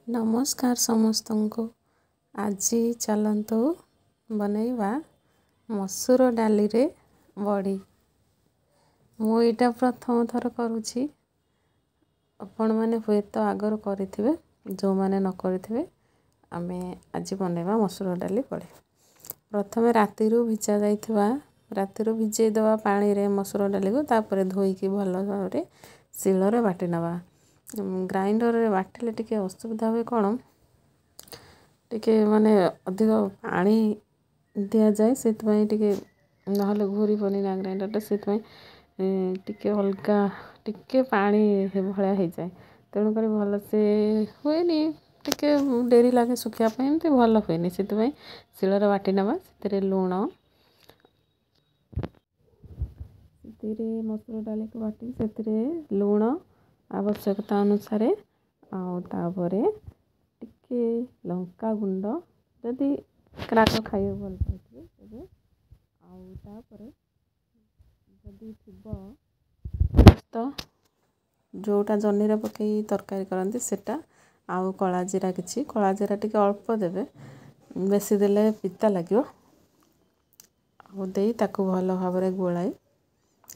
ନମସ୍କାର ସମସ୍ତଙ୍କୁ। ଆଜି ଚାଲନ୍ତୁ ବନେଇବା ମସୁର ଡାଲିରେ ବଡ଼ି। ମୁଁ ଏଇଟା ପ୍ରଥମ ଥର କରୁଛି। ଆପଣମାନେ ହୁଏତ ଆଗରୁ କରିଥିବେ, ଯେଉଁମାନେ ନ କରିଥିବେ, ଆମେ ଆଜି ବନେଇବା ମସୁର ଡାଲି ବଡ଼ି। ପ୍ରଥମେ ରାତିରୁ ଭିଜା ଯାଇଥିବା, ରାତିରୁ ଭିଜେଇ ଦେବା ପାଣିରେ ମସୁର ଡାଲିକୁ। ତାପରେ ଧୋଇକି ଭଲ ଭାବରେ ଶିଳରେ ବାଟି ନେବା। ଗ୍ରାଇଣ୍ଡରରେ ବାଟିଲେ ଟିକେ ଅସୁବିଧା ହୁଏ କ'ଣ, ଟିକେ ମାନେ ଅଧିକ ପାଣି ଦିଆଯାଏ, ସେଥିପାଇଁ ଟିକେ ନହେଲେ ଘୁରିବନି ନା ଗ୍ରାଇଣ୍ଡରଟା। ସେଥିପାଇଁ ଟିକେ ଅଲଗା ଟିକେ ପାଣି ଭଳିଆ ହେଇଯାଏ, ତେଣୁକରି ଭଲସେ ହୁଏନି, ଟିକେ ଡେରି ଲାଗେ ଶୁଖିବା ପାଇଁ, ଏମିତି ଭଲ ହୁଏନି। ସେଥିପାଇଁ ଶିଳରେ ବାଟି ନେବା। ସେଥିରେ ଲୁଣ, ସେଥିରେ ମସୁର ଡାଲିକୁ ବାଟିକି ସେଥିରେ ଲୁଣ ଆବଶ୍ୟକତା ଅନୁସାରେ, ଆଉ ତାପରେ ଟିକେ ଲଙ୍କା ଗୁଣ୍ଡ, ଯଦି ରାଗ ଖାଇବାକୁ ଭଲ ପାଉଥିବେ ତେବେ, ଆଉ ତାପରେ ଯଦି ଥିବ ପୋସ୍ତ, ଯେଉଁଟା ଜହ୍ନିରେ ପକାଇ ତରକାରୀ କରନ୍ତି ସେଟା, ଆଉ କଳା ଜିରା କିଛି, କଳା ଜିରା ଟିକେ ଅଳ୍ପ ଦେବେ, ବେଶୀ ଦେଲେ ପିତା ଲାଗିବ। ଆଉ ଦେଇ ତାକୁ ଭଲ ଭାବରେ ଗୋଳାଇ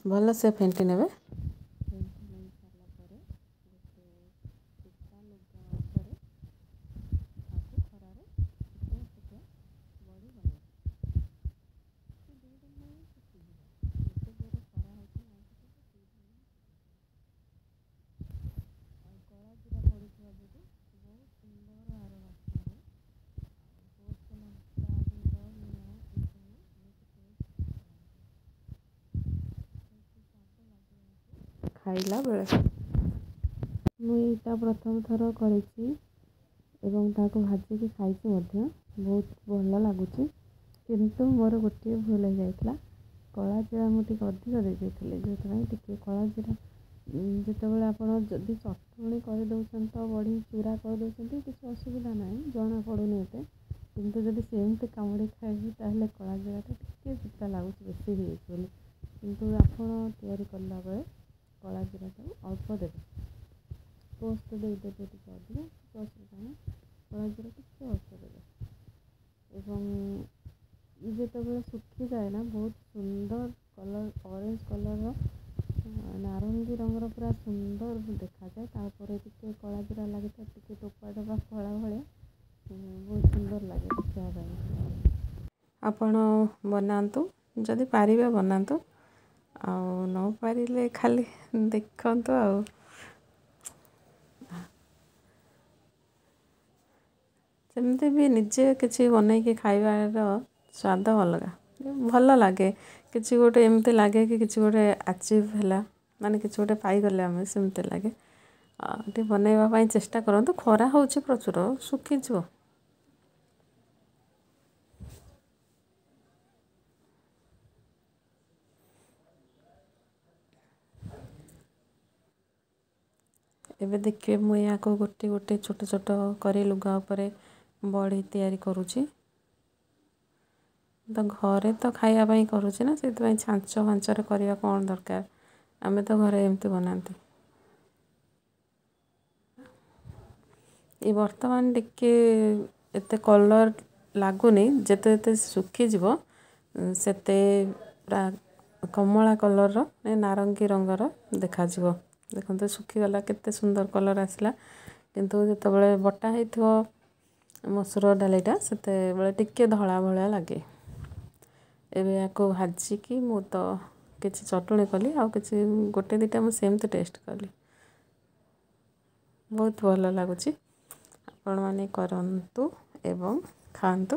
ଭଲସେ ଫେଣ୍ଟି ନେବେ। ଫେଣ୍ଟି ନେଇ ସାରିଲା ପରେ ଗୋଟେ ସୂତା ଲୁଗା ଉପରେ ତାକୁ ଖରାରେ ଛୋଟିଆ ଛୋଟିଆ ବଡ଼ି ବନେଇବେ। ସେ 2 ଦିନ ଶୁଖିଯିବ। ଏତେ ଜୋରେ ଖରା ହେଉଛି ନା, 2 ଦିନ। ଆଉ କଳା ଜିରା ପଡ଼ିଥିବା ଯୋଗୁଁ ବହୁତ ସୁନ୍ଦର ଆର ବାସ୍ନା ହୁଏ। ଆଉ ପୋସ୍ତ, ଲଙ୍କା ଗୁଣ୍ଡ, ଲୁଣ ଏସବୁ ବହୁତ ଟେଷ୍ଟ କରନ୍ତି, ବହୁତ ସ୍ୱାଦ ଲାଗେ ଏହାକୁ ଖାଇଲା ବେଳେ। ମୁଁ ଏଇଟା ପ୍ରଥମ ଥର କରିଛି ଏବଂ ତାକୁ ଭାଜିକି ଖାଇଛି ମଧ୍ୟ, ବହୁତ ଭଲ ଲାଗୁଛି। କିନ୍ତୁ ମୋର ଗୋଟିଏ ଭୁଲ ହେଇଯାଇଥିଲା, କଳା ଜିରା ମୁଁ ଟିକେ ଅଧିକ ଦେଇଦେଇଥିଲି। ଯେଉଁଥିପାଇଁ ଟିକେ କଳା ଜିରା, ଯେତେବେଳେ ଆପଣ ଯଦି ଚଟଣି କରିଦେଉଛନ୍ତି ତ ବଢ଼ି ଚୁରା କରିଦେଉଛନ୍ତି, କିଛି ଅସୁବିଧା ନାହିଁ, ଜଣାପଡ଼ୁନି ଏତେ। କିନ୍ତୁ ଯଦି ସେମିତି କାମୁଡ଼ି ଖାଇବି, ତାହେଲେ କଳା ଜିରାଟା ଟିକେ ପିତା ଲାଗୁଛି ବେଶୀ ହେଇଯାଇଛି ବୋଲି। କିନ୍ତୁ ଆପଣ ତିଆରି କଲାବେଳେ କଳା ଜିରାଟାକୁ ଅଳ୍ପ ଦେବେ, ପୋସ୍ତ ଦେଇଦେବେ ଟିକେ ଅଧିକ, କିଛି ଅସୁବିଧା ନାହିଁ, କଳା ଜିରା ଟିକେ ଅଳ୍ପ ଦେବେ। ଏବଂ ଯେତେବେଳେ ଶୁଖିଯାଏ ନା, ବହୁତ ସୁନ୍ଦର କଲର୍, ଅରେଞ୍ଜ କଲର୍ର, ନାରଙ୍ଗୀ ରଙ୍ଗର ପୁରା ସୁନ୍ଦର ଦେଖାଯାଏ। ତାପରେ ଟିକେ କଳା ଜିରା ଲାଗିଥାଏ, ଟିକେ ଟୋପା ଟୋପା କଳା ଭଳିଆ, ବହୁତ ସୁନ୍ଦର ଲାଗେ ଦେଖିବା ପାଇଁ। ଆପଣ ବନାନ୍ତୁ, ଯଦି ପାରିବେ ବନାନ୍ତୁ, ଆଉ ନ ପାରିଲେ ଖାଲି ଦେଖନ୍ତୁ। ଆଉ ସେମିତି ବି ନିଜେ କିଛି ବନେଇକି ଖାଇବାର ସ୍ୱାଦ ଅଲଗା, ଭଲ ଲାଗେ। କିଛି ଗୋଟେ ଏମିତି ଲାଗେ କି କିଛି ଗୋଟେ ଆଚିଭ୍ ହେଲା, ମାନେ କିଛି ଗୋଟେ ପାଇଗଲେ ଆମେ, ସେମିତି ଲାଗେ। ଟିକେ ବନେଇବା ପାଇଁ ଚେଷ୍ଟା କରନ୍ତୁ। ଖରା ହେଉଛି ପ୍ରଚୁର, ଶୁଖିଯିବ। ଏବେ ଦେଖିବେ, ମୁଁ ଏହାକୁ ଗୋଟେ ଗୋଟେ ଛୋଟ ଛୋଟ କରି ଲୁଗା ଉପରେ ବଡ଼ି ତିଆରି କରୁଛି। ତ ଘରେ ତ ଖାଇବା ପାଇଁ କରୁଛି ନା, ସେଥିପାଇଁ ଛାଞ୍ଚ ଫାଞ୍ଚରେ କରିବା କ'ଣ ଦରକାର? ଆମେ ତ ଘରେ ଏମିତି ବନାନ୍ତି। ଏ ବର୍ତ୍ତମାନ ଟିକେ ଏତେ କଲର୍ ଲାଗୁନି, ଯେତେ ଯେତେ ଶୁଖିଯିବ ସେତେ ପୁରା କମଳା କଲର୍ର, ନାରଙ୍ଗୀ ରଙ୍ଗର ଦେଖାଯିବ। ଦେଖନ୍ତୁ, ଶୁଖିଗଲା, କେତେ ସୁନ୍ଦର କଲର୍ ଆସିଲା। କିନ୍ତୁ ଯେତେବେଳେ ବଟା ହେଇଥିବ ମସୁର ଡାଲିଟା, ସେତେବେଳେ ଟିକେ ଧଳା ଭଳିଆ ଲାଗେ। ଏବେ ୟାକୁ ଭାଜିକି ମୁଁ ତ କିଛି ଚଟଣି କଲି, ଆଉ କିଛି ଗୋଟେ ଦୁଇଟା ମୁଁ ସେମିତି ଟେଷ୍ଟ କଲି, ବହୁତ ଭଲ ଲାଗୁଛି। ଆପଣମାନେ କରନ୍ତୁ ଏବଂ ଖାଆନ୍ତୁ।